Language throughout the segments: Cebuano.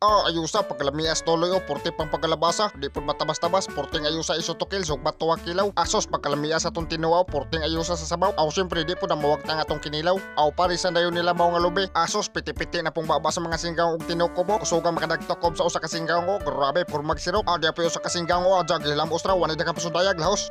Ah, ayusa pagkalamias tuloy o porte pang pagkalabasa. Di pud matabas-tabas, porteng ayusa isutokil sugbat tuwa kilaw. Asos pagkalamias atong tinuaw, porteng ayusa sa sabaw. Aw syempre di pud na mawagtang atong kinilaw. Aw parisan dayon nila mao nga lubi. Asos piti-piti na pong baba sa mga singgaw og tinukob o. Usuga makadagtokob sa usa ka singgaw o. Grabe purmag sirok. Ah, di apoy usa ka singgaw o. Adya gihilamos ra wanay daghang pasundayag lahos.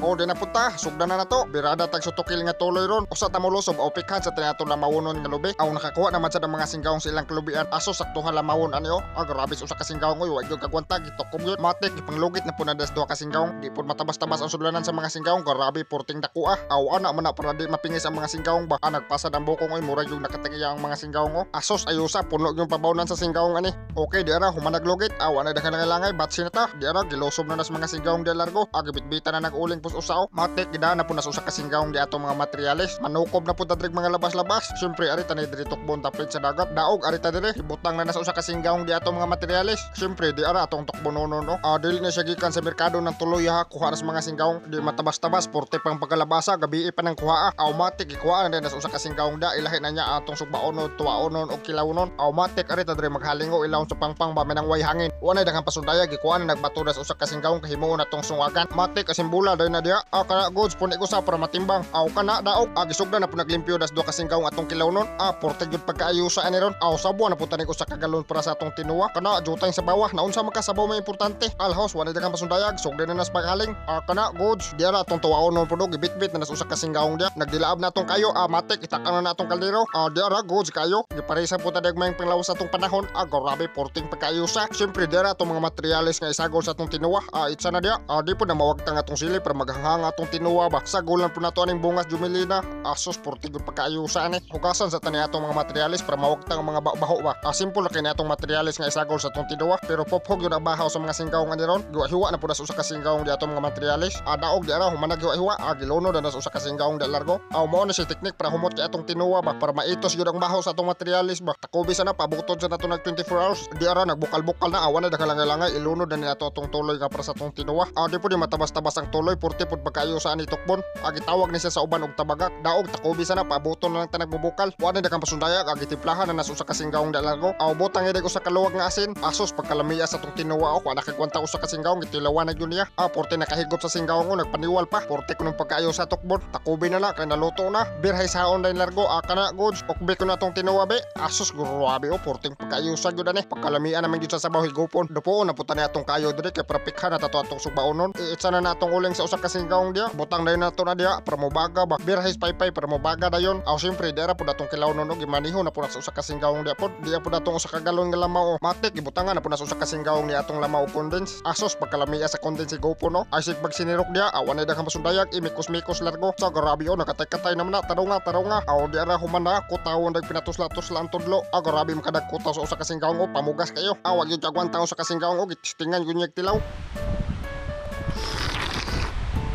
O di na punta, sugdan na nato. Birada tag sutukil nga tuloy ron. Usa ta molusob o pikhan sa tinato lamawunon nga lubi. Aw nakakuha naman sa mga singgawng sa ilang kalubian. Aso saktuhan lamawon ani o. Ah, grabe sa usa ka singgawng oy, wa gyud kagwanta gitukob yun. Matik ipanglugit na po na das duha ka singgawng. Di pud matabas-tabas ang sudlanan sa mga singgawng. Grabe porting dako ah. Aw ana man na para di mapingis ang mga singgawng ba. Ah, nagpasad ang bukong oy, murag yung nakatagiya ang mga singgawng o. Asos ayusa puno yung pabawnan sa singgawng ani. Okay, di ara humanag lugit. Aw ana daghan langay batsi na ta. Di ara gilusob na nas mga singgawng di largo. Ah, gibitbitan na nag-uling pus usaw. Matik gida na po nas usa ka singgawng di atong mga materyales. Manukob na po tadrig mga labas-labas. Syempre ari tanay diri tukbon taplit sa dagat. Daog ari ta diri ibutang na nas usa ka singgawng di atong mga materyales. Syempre di ara atong tukbononon no. Ah, dili na siya gikan sa merkado ng tuloy ha kuha na sa mga singgawng di matabas-tabas porte pang pagkalabasa gabi pa nang kuha ah. Automatic ikuha na din nas usa ka singgawng da ilahi na niya atong sugbaonon, tuwaonon o kilawnon. Automatic ari ta diri maghalingo ilawon sa pangpang ba menang way hangin. Wa nay daghang pasundaya gikuha na nagbato sa usa ka singgawng kahimuon atong sungagan. Matik asimbula dayon na diha. Ah, kana goods puni ko sa para matimbang. Aw kana daog. Ah, gisugda na po naglimpyo das duha ka singgawng atong kilawnon. Ah, porte gyud pagkaayusa ani ron. Aw sabwa na po tanig usa ka galon para sa atong tinuwa. Kana jutay sa bawah naunsa man ka sabaw may importante. Alhos wa nay daghang pasundayag sugda na nas paghaling. Ah, kana goods diara atong tuwaonon pud gibitbit na nas usa ka singgawng diha. Nagdilaab na atong kayo. Ah, matik itakan na atong kaldero. Ah, diara goods kayo. Giparesa po ta may panglawas sa atong panahon. Ah, grabe porting pagkaayusa. Syempre diara atong mga materyales nga isagol sa atong tinuwa. Ah, itsa na diha. Ah, di po na mawagtang atong sili para maghangha atong tinuwa ba. Sagulan po nato aning bungas jumilina. Asos porting gyud pagkaayusa ani. Hugasan sa tani atong mga materyales para mawagtang ang mga baho ba. Ah, simple ra kay atong materyales nga isagol sa atong tinuwa pero pophog yun ang bahaw sa mga singgaw nga niron. Giwa-hiwa na po na sa usa ka singgaw di atong mga materyales. Ah, daog di ara humanag hiwa-hiwa. Ah, giluno na sa usa ka singgaw di largo. Ah, mao na siya teknik para humot kay atong tinuwa ba para maitos gyud ang bahaw sa atong materyales ba. Takubi sana pabutod sa nato nag 24 hours. Di ara nagbukal-bukal na awan na daghang langay ilunod na ni ato atong tuloy nga para sa atong tinuwa. Ah, di po di matabas-tabas ang tuloy porte pud pagkaayo sa ani tukbon. Ah, gitawag ni siya sa uban og tabagak. Daog takubi sana pabuton na lang ta nagbubukal. Wa na daghang pasundayag ah, gitimplahan na nas usa ka singgawng di largo. Aw butang ide usa ka luwag nga asin. Asos pagkalamiya sa atong tinuwa o wa nakagwanta usa ka singgawng gitilawan na gyud niya. Ah, porte nakahigop sa singgawng o nagpaniwal pa. Porte kunong pagkaayo sa tukbon. Takubi na na kay naluto na. Birhay saon dayon largo. Ah, kana goods. Ukbi ko na atong tinuwa be. Asos grabe o porting pagkaayo sa gyud ani. Pagkalamian naman gyud sa sabaw higupon. Dupuon na puta ni atong kayo diri kay para pikhan na tato atong sugbaonon. Iitsa na natong uling sa usa ka singgawng diya. Butang dayon nato na diya para mobaga ba. Birhay paypay para mobaga dayon. Aw syempre dira pud atong kilawnon og gimaniho na pud sa usa ka singgawng diya pod. Diya pud atong usa ka galon nga lamaw o. Matik gibutangan na pud sa usa ka singgawng ni atong lamaw og condense. Asos pagkalamiya sa condense higupon no. Ay sigbag sinirok diya. Awan na daghang pasundayag imikos-mikos largo. Sa grabe o nakatay-katay naman na tarunga tarunga. Aw di ara human na kutawon dag pinatusla-tusla ang tudlo. Ah, grabe makadagkutaw sa usa ka singgawng o pamugas kayo. Ah, wag gyud kagwanta usa ka singgawng o gitistingan gyud niya tilaw.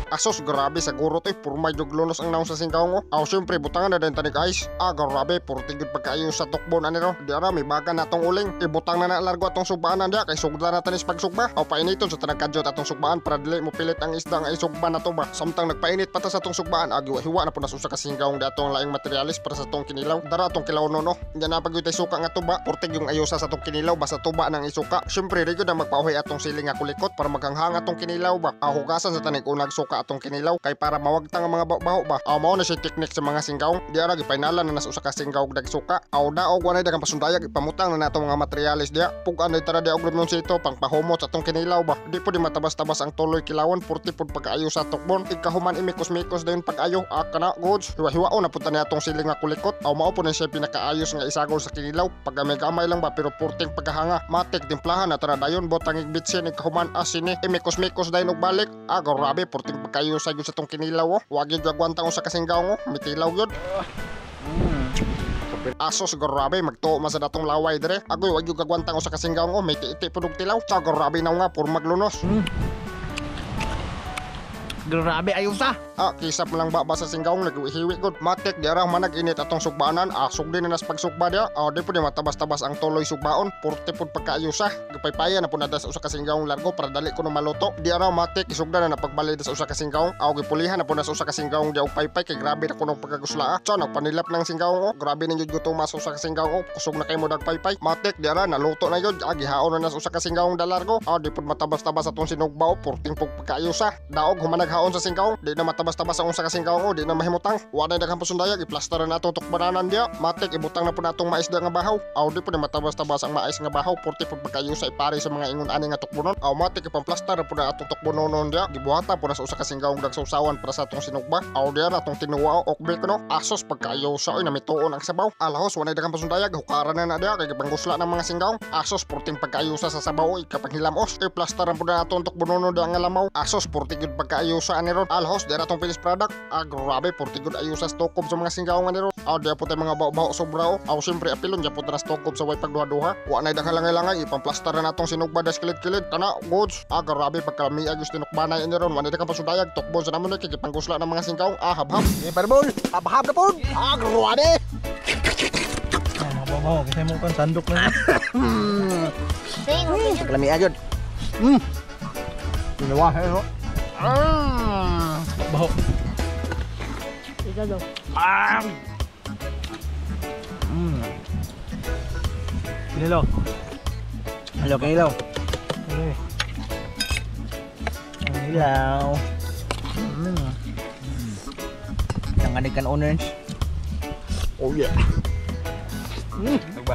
Asos grabe sa guro to purmay jug lunos ang naong sa singgawng o. Aw syempre butangan na din tanig ice. Ah, grabe purti gyud pagkaayo sa tukbon ani ro. Di ara may baga na atong uling. Ibutang na na largo atong sugbaan na diya kay sugda na tanis pagsugba. Aw painiton sa tanang kadyot atong sugbaan para dili mo pilit ang isda nga isugba na to ba. Samtang nagpainit pa ta sa atong sugbaan agi hiwa na po nas usa ka singgawng di atong laing materyales para sa atong kinilaw. Dara atong kilaw no no. Nya na pagyud suka nga tuba purti yung ayusa sa atong kinilaw basta tuba nang isuka. Syempre di gyud na magpauhi atong siling nga kulikot para maghangha atong kinilaw ba. Aw hugasan sa tanig unag suka atong kinilaw kay para mawagtang ang mga baho ba. Aw mao na siya teknik sa mga singgawng. Di ara gipainalan na nas usa ka singgaw dag suka. Aw daog wa nay daghang pasundayag ipamutang na nato mga materyales diya. Pug-an tara diya og limonsito pang pahumot sa atong kinilaw ba. Di po di matabas-tabas ang tuloy kilawon purti pud pagkaayo sa tukbon. Ikahuman imikos-mikos dayon pag-ayo. Ah, kana goods. Hiwa-hiwao na pud ta atong siling nga kulikot. Aw mao po na siya pinakaayos nga isagol sa kinilaw. Paggamay-gamay lang ba pero purting pagkahanga. Matik timplahan na tara dayon botang igbitsin ikahuman asini imikos-mikos dayon og balik. Ah, grabe purting pagkayo sa gyud sa atong kinilaw oh. Wa gyud agwanta usa ka singgaw oh. Mitilaw gyud. Asos grabe magtuo man sa datong laway dire. Agoy wa gyud kagwantang usa ka singgaw oh. May ti-iti pud og tilaw. Sa grabe na nga pur maglunos. Grabe ayusa. Ah, kisap lang ba sa singgaong naghiwi gud. Matik di ara manag init atong sugbanan. Ah, sugdi na nas pagsugba dia. Ah, di pud matabas-tabas ang tuloy sugbaon. Purte pud pagkaayusa. Gipaypayan na pud na sa usa ka singgaong largo para dali kuno maluto. Di ara matik isugda na napagbali sa usa ka singgaong. Aw gipulihan na pud na sa usa ka singgaong di og paypay kay grabe na kuno pagkagusla. Ah, nagpanilap ng singgaong oh. Grabe ning jud gutom sa usa ka singgaong oh. Kusog na kay mo dagpaypay. Matik di ara naluto na yun. Ah, gihaon na nas usa ka singgaong dalargo. Ah, di pud matabas-tabas atong sinugba oh. Purting pug pagkaayusa. Daog humanaghaon sa singgaong. Di na matabas-tabas ang usa ka singgaong oh. Di na mahimutang. Wa na daghang pasundayag iplaster na atong tukbananan dia. Matik ibutang na pud natong mais da nga bahaw. Aw di pud matabas-tabas ang mais nga bahaw. Purti pud pagkaayusa ipare sa mga ingon ani nga tukbonon. Aw matik ipamplastar na pud na atong tukbononon dia. Gibuhata pud na sa usa ka singgaong dagsawsawan para sa atong sinugba. Aw diya na atong tinuwa okbe kuno. Asos pagkaayusa oy namituon ang sabaw. Alahos wa na daghang pasundayag hukaran na na dia kay gipangusla ng mga singgaong. Asos purting pagkaayusa sa sabaw ikapanghilam-os. Iplaster na pud na atong tukbononon dia nga lamaw. Asos purti gud pagkaayusa ani ron. Alahos diya na atong finished product. Ah, grabe purti gud ayusa sa tukob sa mga singgaong ani ron. Aw diya po tay mga baho-baho sobra oh. Aw siyempre apilon diya po na sa tukob sa way pagduha-duha. Wa nay daghang langay-langay ipamplastar na natong sinugba das kilid-kilid. Kana goods. Ah, grabe pagkalamiag yung tinukbanay ani ron. Wa nay daghang pasundayag tukbon sa namon kay gipangusla ng mga singgaong. Ah, habhab. Eh, parbol. Habhab na pod. Ah, grabe. Mga baho kasi mo kan sandok na. Pagkalamiag yun. Ginawa eh oh. Baho. Ikaw daw. Kinilaw. Hello, kinilaw. Okay. Kinilaw. Tanganig kan owners. Oh yeah. Ba.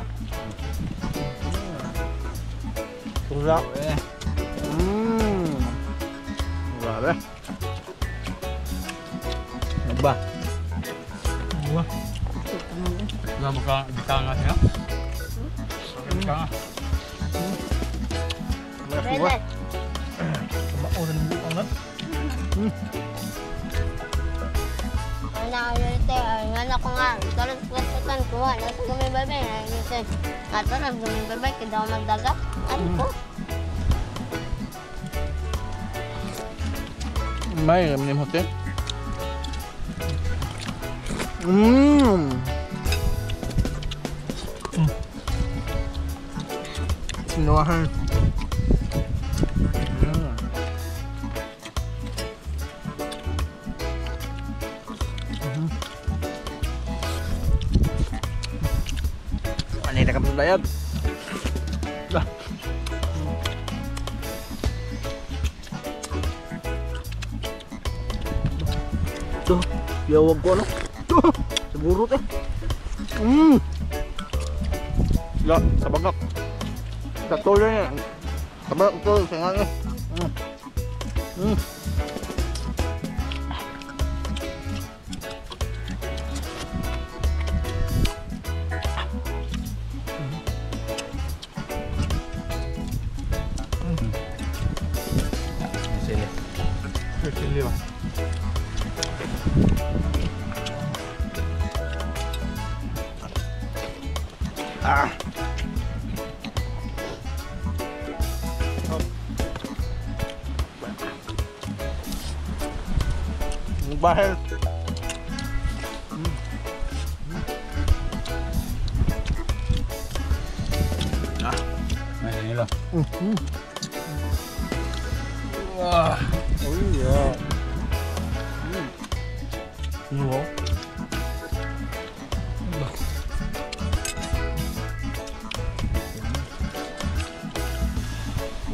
Susa. Grabe. Ba? Wah. Wala ka bikanga siya. Bikanga. Pwede. Mauran mo ang nat. Ano ito, ano ko nga, tulad ko kuha, nasa gumibabay, ato nasa gumibabay, kaya daw magdagat. Ano ko? May ramnim hotel. Sinuwahan. Ano yung nakapagdayag? Dah. Ito, yawag ko ano? Ito, siguro ito. La, sa bagak. Sa tuloy niya. Sa bagak ito, sa nga niya. Sili. Sili ba? Ah. Bahel. Ah, may nila. Wah. Oh iya. Wow.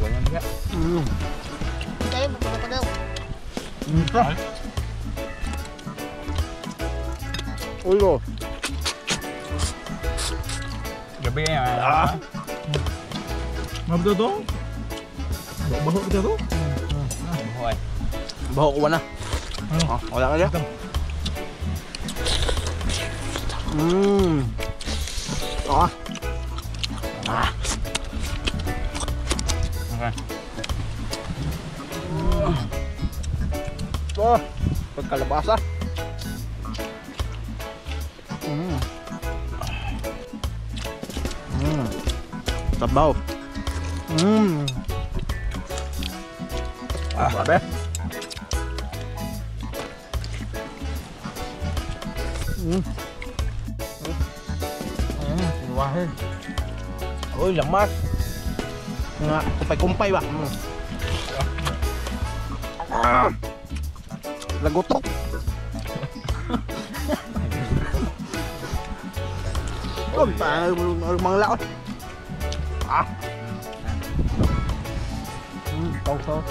Wala na. Tayo, bukulo ko daw. Ulo. Gabi yan. Ah. Mabdo to? Baho kita to? Baho ay. Baho ko na. Ah, wala ka dyan. Ah. Ah. Okay. Oh, pagkalabasa. Sabaw. Ah, grabe. Wahid. Uy, lamas. Nga, kumpay-kumpay ba? Ah. Lagutok. Oh, mga laot. Ah. Tau-tau.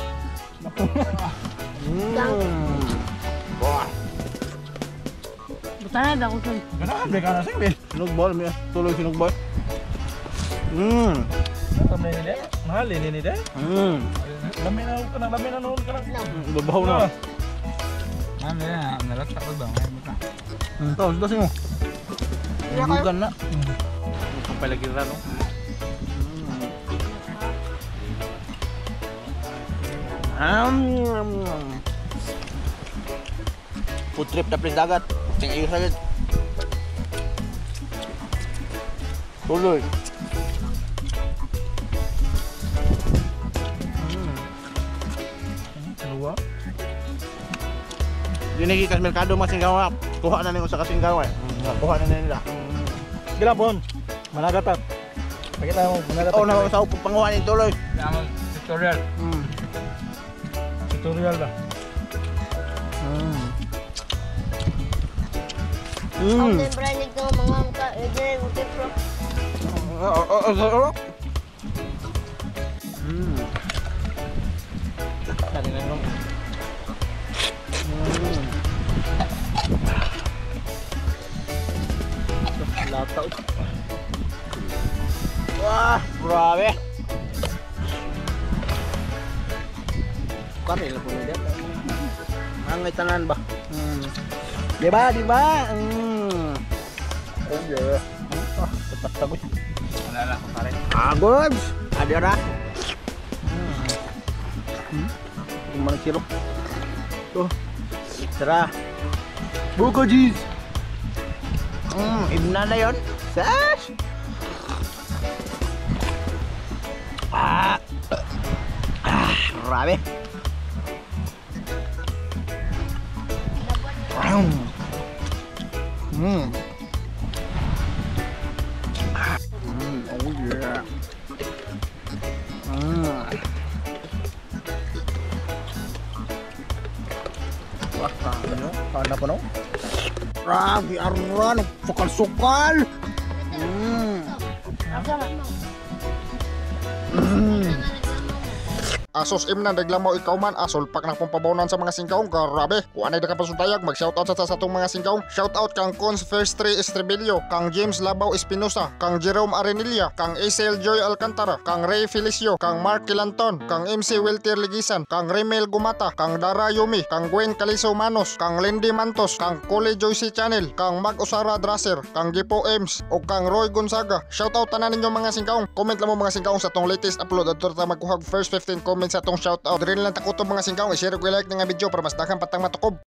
Wah. Buta na ba ko sun? Ganahan ba ka na sing, Sinugbol, may tuloy sinugbol. Tamay ni de. Mahal ini ni de. Lami na ka na, lami na noon ka na. Babaw na. Ano yan? Nalata ko ba? Ngayon mo ka. Ito, ito sing mo. Bugan na. Kumpay lagi ra no. Food trip na please dagat. Sing ayos agad. Tuloy. Luwa. Dinigi kas merkado mga singgawa. Kuha na ninyo sa kasinggawa eh. Kuha na nila. Gila bon. Managat. Pakita mo, managat. Oh, na sa upong panguha ni tuloy. Ang tutorial. Tutorial ba? Ako yung branding ko mga mukha. Ito yung pro. Oh. Tari na nung. Lata. Wah, grabe. Kari lang po na dyan. Ang tanan ba? Diba, diba? Oh yeah. Ah, tagot. Wala lang ko pare. Ah, goods. Ada ra. Kumang sirop. Tuh. Tara. Buko cheese. Ibna na yon. Sash. Ah. Ah, grabe. Oh yeah. Wah, ano? Ano pa no? Grabe, aran, sukal-sukal. Asos imnan reglamo ikaw man asol pak na pong pabonan sa mga singkaong grabe. Kung anay nakapasundayag mag-shoutout sa atong mga singkaong. Shoutout kang Cons First 3 Estribillo, kang James Labaw Espinosa, kang Jerome Arenilla, kang Acel Joy Alcantara, kang Ray Felicio, kang Mark Kilanton, kang MC Wilter Ligisan, kang Remel Gumata, kang Dara Yumi, kang Gwen Caliso Manos, kang Lindy Mantos, kang Kule Joyce Channel, kang Mag Usara Draser, kang Gipo Ems, o kang Roy Gonzaga. Shoutout tanan ninyo mga singkaong. Comment lang mo mga singkaong sa tong latest upload at ta magkuhag first 15 comments sa tong shoutout. Diri lang takuto mga singkaong, i-share ug i-like nga video para mas daghang patang matukob.